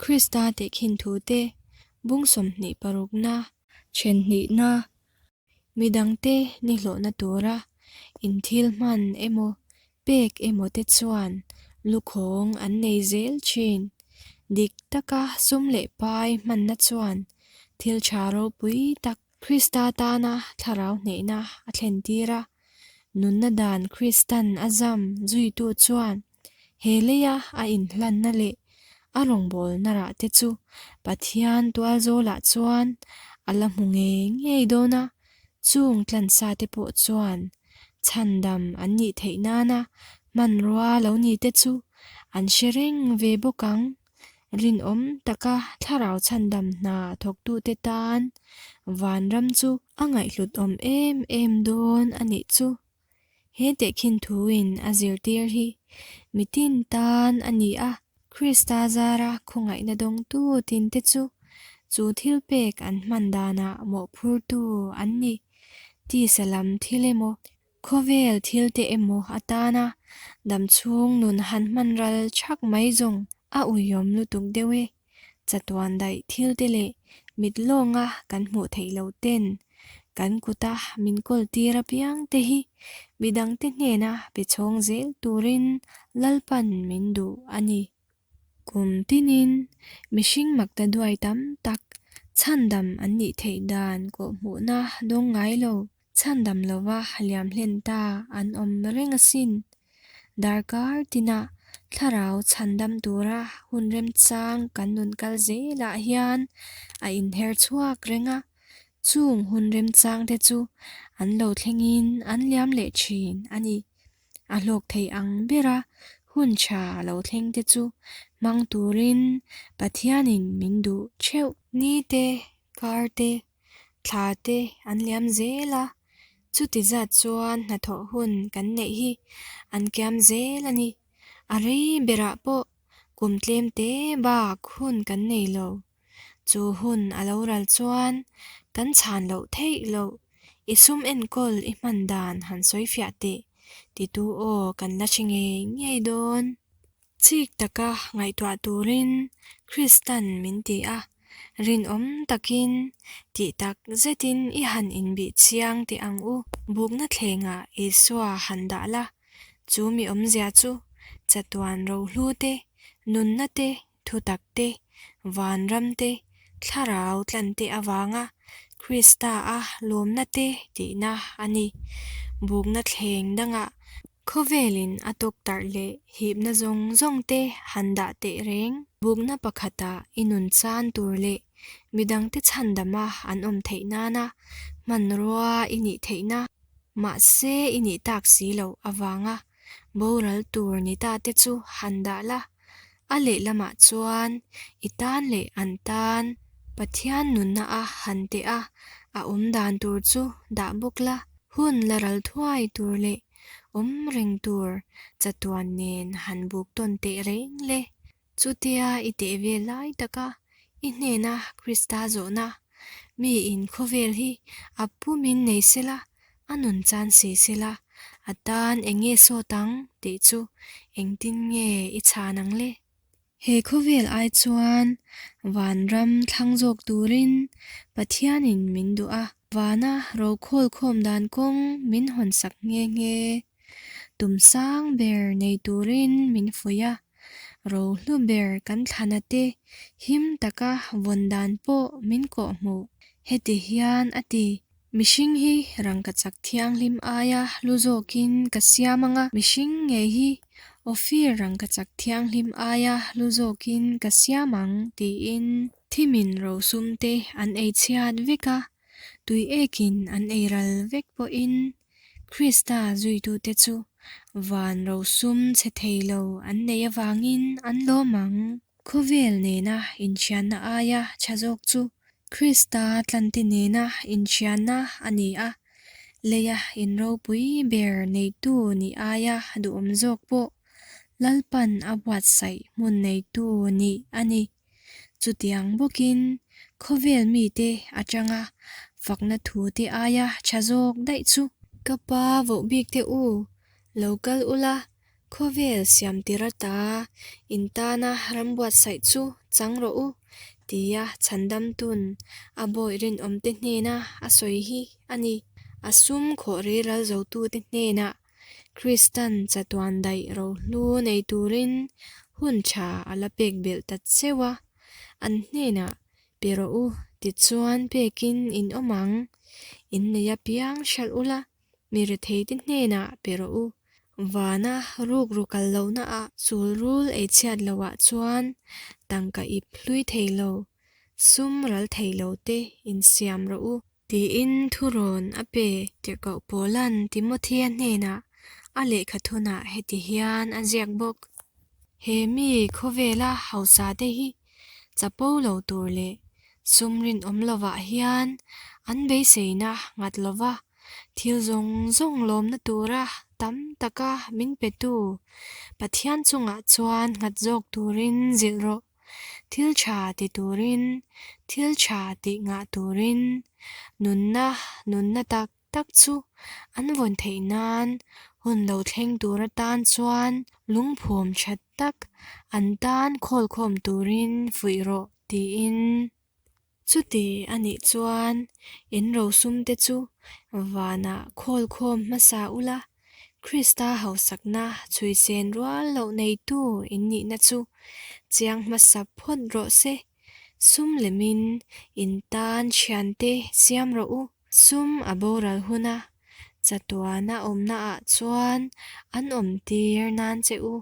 Krista tehkhin thute bung 26na, then hnihna, midangte nihlawhna tura inthil hman emaw pek emaw te chuan lukhawng an nei zel thin. Dik taka sum leh pai hmanna chuan thil tha ropui tak Krista tana thlarau hnehna a thlentir a, nunna dan Kristan a zam zuitu chuan he leia a inhlanna leh a rawngbawlna rah te chu Pathian tualzawlah chuan a la hmu ngei ngei dawn a, chung tlansa te pawh chuan chhandam an nih theih nana hmanrua lo ni te chu an hre reng ve bawk ang. Rinawm taka thlarau chhandam hna thawktute tan vanram chu a ngaihhlut awm em em dawn a nih chu. He tehkhin thuin a zirtir hi mitin tan a ni a, Krista zara khawngaihna dawngtu tinte chu chu thilpek an hman danah mawhphurtu an ni. Tisa lam thil emaw, Khawvel thil te emaw atana damchhung nun han hman ral chhak mai zawng a uiawm lutuk deuh e. Chatuan daih thil te leh mit lawnga kan hmuh theih loh ten kan kuta min kawl tir apiang te hi midangte hnena pe chhawng zel turin Lalpan min duh a ni. Kum tinin mihring makta duai tam tak chhandam an nih theih dan kawhhmuhna dawng ngai lo. Chhandam lova liam hlen ta an awm reng asin. Darkar tinah thlarau chhandam tura hun remchang kan nun kal zelah hian a inher chhuak reng a, chung hun remchang te chu an lo thlengin an liam leh thin a ni. A hlawk thei ang bera hun tha lo thleng te chu hmang turin Pathianin min duh theuh. Ni te, kar te, Thla te an liam zel a, chuti zat chuan hnathawh hun kan neih hi an kiam zel a ni. A rei berah pawh kum tlem te bak hun kan nei lo. Chu hun a lo ral chuan kan chhan loh theih loh, i sum enkawl i hman dan han sawi fiah teh titu aw kan la hre ngei ngei dawn. Chik taka ngaihtuah turin Kristan min ti a, rinawm takin, tih tak zetin i han inbih chiang teh ang u. Bukna thlengah Isua han dah la, chu mi awmzia chu chatuan rohlu te, nunna te, thutak te, vanram te, thlarau tlan te avanga Krista-a lawmna te tihna a ni. Bukna thleng dangah Khawvelin a tawktarh leh hipna zawng zawng te han dah teh reng. Bukna pakhata i nun chan tur leh midangte chhandama an awm theih nana hmanrua i nih theihna, mahse i nih tak si loh avanga boral tur ni ta te chu han dah la. A lehlamah chuan i tan leh an tan Pathian nunna a han teh a, a awm dan tur chu dah bawk la. Hun la ral thuai tur leh awm reng tur chatuan nen han buk tawn teh reng le. Chutia i teh ve lai taka i hnena Krista zawhna, mi in khawvel hi a pumin nei sela, a nun chan si sela, a tan eng nge sawt ang tih chu engtin nge i chhan ang le? He khawvel ai chuan vanram thlang zawk turin Pathianin min duh a, vana rokhawl khawm dan kawng min hawnsak nghe nghe. Tum sang ber nei turin min fuih a, rohlu ber kan thlana te him taka vawn dan pawh min kawhhmuh. Heti hian a ti, Mihring hi rangkachak thianghlim aia hlu zawkin ka siam ang a, mihring ngei hi Ophir rangkachak thianghlim aia hlu zawkin ka siam ang tiin thimin rosum te an ei chhiat vek a, tui ekin an ei ral vek pawhin Krista zuitute chu van rosum chhe thei lo an neih avangin an lawm ang. Khawvel nena inhriatna aia tha zawk chu Krista tlante nena inhriatna a ni a, leia inropui ber neitu nih aia duhawm zawk pawh Lalpan a buatsaih hmun neitu nih a ni. Chutiang bawkin khawvel mite atanga fakna thute aia tha zawk daih chu. Ka pa voh bik te u, lo kal ula. Khawvel siam tir ata in tana ram buatsaih chu chang rawh u, tia Chhandamtu'n a bawi rinawmte hnena a sawi hi a ni. A sum khawh riral zotute hnenah Kristan chatuan daih rohlu nei turin hun tha a la pek belh ta cheu a, an hnenah pe rawh u tichuan pekin in awm ang. In nei apiang hralh ula, mi retheite hnenah pe rawh u. Vana rukru kal lohnaah chul rul ei chhiat lohah chuan tangka ip hlui thei lo, sum ral thei lo te insiam rawh u. Tiin thurawn a pe. Tirhkoh Paula'n Timothea hnenah a lehkha thunah heti hian a ziak bawk, He mi khawvela hausate hi chapo lo tur leh sum rinawm lovah hian an beiseina nghat lova Thil zawng zawng lawmna tura tam taka min petu Pathian chungah chuan nghat zawk turin zilh rawh. Thil tha ti turin, thil tha tih ngah turin, nunna nunna tak tak chu an vawn theih nan hun lo thleng tur atan chuan lungphum tha tak an tan khawlkhawm turin fuih rawh tiin. Chuti a nih chuan in rosumte chu vanah khawlkhawm hmasa ula, Krista hausakna chhuisen rual loh neitu in nihna chu chiang hmasa phawt rawh se. Sum lemin in tan thiante siam rawh u. Sum a boral huna chatuana awmnaah chuan an awmtir nan che u.